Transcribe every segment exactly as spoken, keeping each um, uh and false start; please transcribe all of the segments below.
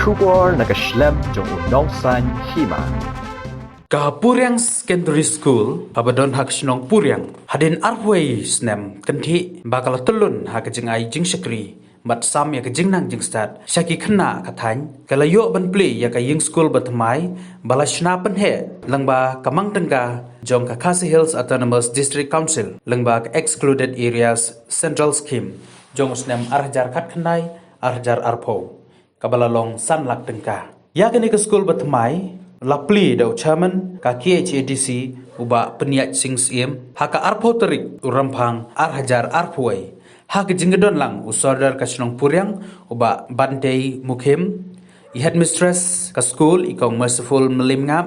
Khubor na ka shlem jong u nongsan hima. Ka Puriang Secondary School, haba don ha ka shnong Puriang, hadien arphew snem kynthih ba ka la tylun ha ka jingai jingshakri bad sam ïa ka jingnang jingstad sha ki khynnah ka thaiñ, ka la ïoh ban plie ïa ka ïing skul ba thymmai ba la shna pynheh lyngba ka mang tyngka jong ka Khasi Hills Autonomous District Council lyngba ka Excluded Areas Central Scheme jong u snem ar hajar khatkhyndai ar hajar arphew, kaba la long san lak tyngka. Ïa kane ka skul ba thymmai la plie da u chairman ka K H A D C, u Bah Pynïaid Sing Syiem, ha ka arphew tarik u Rymphang ar hajar arphew wei, ha ka jingdon lang u Sordar ka shnong Puriang, u Bah Bantei Mukhim, i headmistress ka skul, i Kong Merciful Mylliemngap,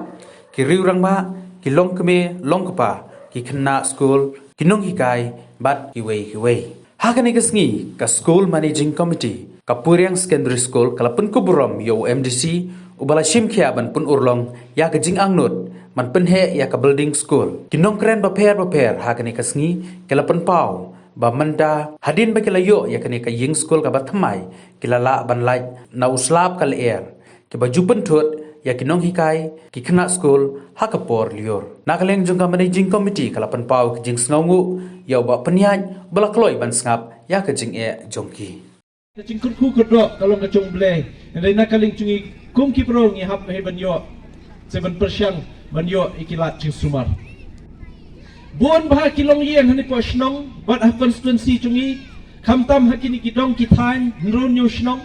ki riew rangbah, ki longkmie longkpa, ki khynnah skul, ki nonghikai bad kiwei kiwei. Ha kane ka sngi, ka School Managing Committee ka Puriang Secondary School ka la pynkup burom ïa u M D C, uba la shim khia ban pynurlong ïa ka jingangnud ban pynheh ïa ka building school. Ki nongkren bapher bapher ha kane ka sngi ki la pynpaw ba mynta hadien ba ki la ïoh ïa kane ka ïing skul kaba thymmai, ki la lah ban lait na u slap ka lyer, kiba ju pynthut ïa ki nonghikai, ki khynnah skul ha ka por lyiur. Na ka liang jong ka Managing Committee ka la pynpaw ka jingsngewnguh ïa u Bah Pynïaid, ba la kloi ban sngap ïa ka jingeh jong ki. Ka jingkyrkhu kyrdoh ka long ka jong U Blei. Hynrei na ka liang jong ngi kum ki briew ngi hap hi ban ïoh, se ban pyrshang ban ïoh ïa ki lad jingsumar. Bun bha ki longïing hangne hapoh shnong bad ha constituency jong ngi, khamtam ha kine ki dong ki thaiñ hynriew hynñiew shnong,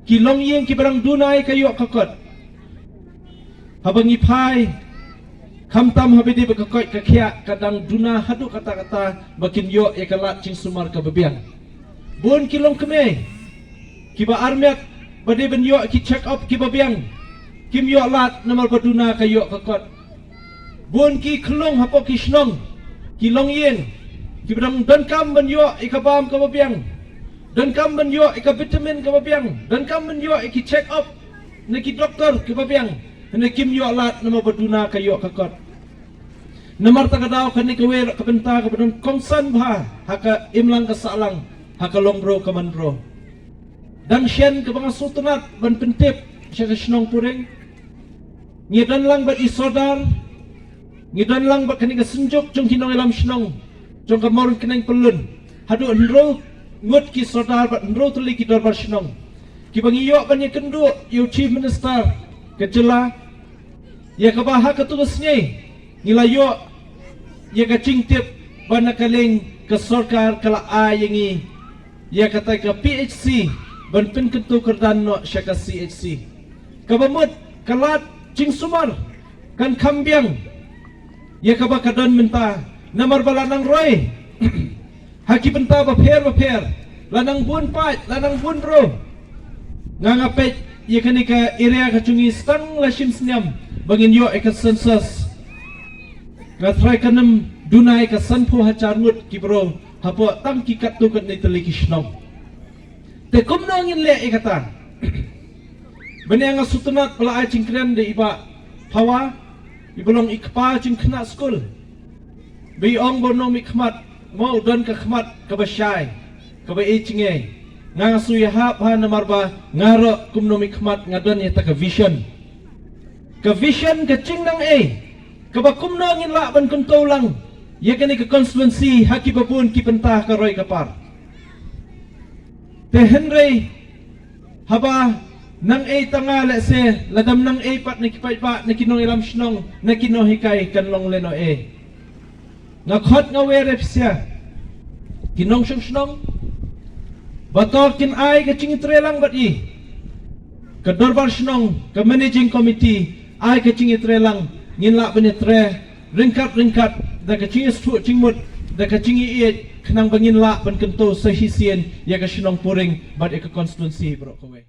ki longïing kiba dang duna ïa ka ïoh ka kot. Haba ngi phai, khamtam haba dei ba ka koit ka khiah ka dang duna haduh katta katta ba kin ïoh ïa ka lad jingsumar kaba biang. Bun ki longkmie kiba armet ba dei ban ïoh ki check up kiba biang, kim ïoh lad namar ba duna ka ïoh ka kot. Bun ki khyllung hapoh ki shnong, ki longïing kiba dang donkam ban ïoh ïa ka bam kaba biang, donkam ban ïoh ïa ka vitamin kaba biang, donkam ban ïoh ïa ki check up na ki doktor kiba biang, hynrei kim ïoh lad namar ba duna ka ïoh ka kot. Namar kata ka daw kane kawei ka bynta kaba don kongsan bha ha ka imlang ka sahlang, ha ka long briew ka man briew. Dang shen kaba nga sngewtynnat ban pyntip sha ka shnong Puriang, ngi don lang bad i Sordar, ngi don lang bad kane ka synjuk jong ki nongïalam shnong jong ka Mawryngkneng Pyllun, haduh hynriew ngut ki Sordar bad hynriew tylli ki dorbar shnong, kiba ngi ïoh ban ïakynduh ïa u Chief Minister ka jylla, ïa kaba ha kato ka sngi ngi la ïoh ïa ka jingtip ba na ka liang ka sorkar ka la ai ïa ngi ïa kata ka P H C ban pynkyntu kyrdan noh sha ka C H C. Kaba mut ka lad jingsumar kan kham biang ïa kaba ka don mynta, namar ba la nang roi ha ki bynta bapher bapher, la nang bun paid, la nang bun briew. Nga nga peit ïa kane ka area ka jong ngi stang la shim snem ba ngin ïoh ïa ka census. Nga tharai kan ym duna ïa ka sanphew hajar ngut ki briew hapoh tang ki katto katne tylli ki shnong. Te kumno ngin leh ïa kata? Mynne nga sngewtynnat ba la ai jingkren da i Bah Phawa, iba long i kpa jingkhynnah skul, ba i ong ba u nongmihkhmat, mo, u don ka khmat kaba shai, kaba ïeit jingeh. Nga nga shu ïahap ha namar ba nga ruh kum nongmihkhmat nga don ïa kata ka vision. Ka vision ka jingnang ei kaba kumno ngin lah ban kyntu lang ïa kane ka constituency ha kiba bun ki bynta ka roi ka par. Te hynrei haba nang ei tang nga lehse, lada ym nang ei pat na ki paidbah, na ki nongïalam shnong, na ki nonghikai, kan long lehnoh ei. Nga khot nga wer ïa phi sha ki nongshong shnong ba to kin ai ka jingïatreilang bad i, ka dorbar shnong, ka managing committee, ai ka jingïatreilang, ngin lah ban ïatrei ryngkat ryngkat da ka jingïasngewthuh jingmut, da ka jingïaieit, khnang ba ngin lah ban kyntu sa shisien ïa ka shnong Puriang bad ïa ka constituency baroh kawei.